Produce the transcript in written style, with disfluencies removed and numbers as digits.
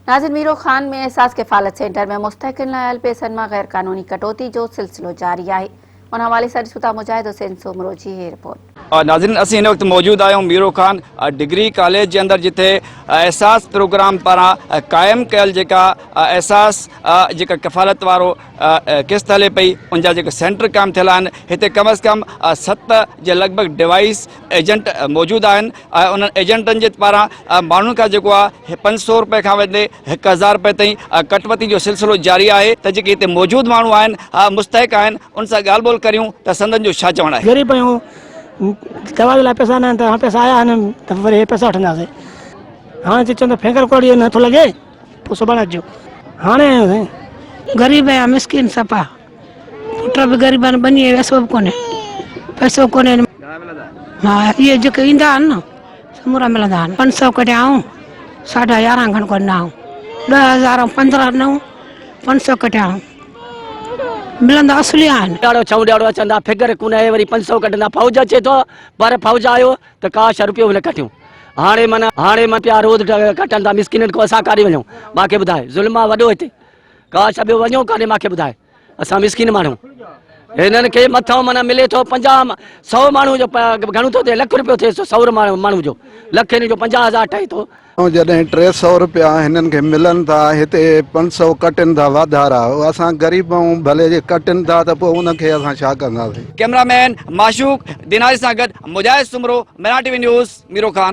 ناظر ميرو خان ۾ احساس ڪفالت سينٽر ۾ مستحقن لاء آيل پئسن مان غير قانوني ڪٽوتي جو سلسلو جاري آهي ان حوالي سان ڏسون ٿا مجاهد حسين سومرو جي هي رپورٽ. ناظرين اسين هن وقت موجود آهيون ميرو خان ڊگري ڪاليج جي اندر جتي احساس پروگرام پاران قائم ڪيل جيڪا احساس جيڪا ڪفالت وارو قسط هلي پئي ان جا جيڪي سينٽر قائم ٿيل آهن هتي ڪم از ڪم 7 جي لڳ ڀڳ ڊوائيس ايجنٽ موجود آهن ۽ انهن ايجنٽن جي پاران ماڻهن کان جيڪو آهي 500 روپئي کان ويندي 1000 روپئي تائين ڪٽوتي جو سلسلو جاري آهي ته جيڪي هتي موجود ماڻهو آهن مستحق آهن ان سان ڳالهه ٻولهه ڪريون ته سندن جو ڇا چوڻ آهي. غريب آهيون دوا جي لاء پئسا نه آهن ته هاڻ پئسا آيا آهن ته وري هي پئسا وٺنداسين هاڻ چون ٿا فنگر ڪوڙي نه ٿو لڳي پوء سڀاڻي اچجو هاڻي آيو سائين. غريب آهيان مسڪين صفا پٽ به غريب آهن ٻني ۽ ويسو به ڪونهي پئسو ڪونهي ها اهي جيڪي ايندا آهن نه سمورا ملندا آهن 500 ڪڍيا آئون ساڍا يارهن کن ڪڍندا آئون 10000 ۽ 15 ڏنئون 500 ڪڍيا آئون ملندا اصلي آهن. ڏهاڙو ڇهون ڏهاڙو اچندا فگر ڪونهي وري 500 ڪڍندا فوج اچي ٿو پر فوج آيو ته ڪا شيء روپيو به نه ڪٽيون. هاڻي من هاڻي من پيا روز ڪٽن ٿا مسڪينن کان اسان ڪاڏي وڃون ماکي ٻڌاء ظلم آ وڏو هتي ڪا شيء ٻيو وڃون ڪاڏي ماکي ٻڌاء اسان مسڪين ماڻهو هنن کي مٿان من ملي ٿو 50 سو ماڻهو جو گهڻو ٿو ٿئي لک روپيو ٿئي سو ماڻهو جو لک هن جو 50000 ٺهي ٿو. جڏهن 300 روپيا هنن کي ملن ٿا هتي 500 ڪٽن ٿا واڌارا اسان غريب آهيون ڀلي جي ڪٽن ٿا ته پوء ان کي اسان ڇا ڪنداسين. ڪئميرا مين معشوق ديناري سان گڏ Mujahid Soomro, Mehran T V news, Miro Khan.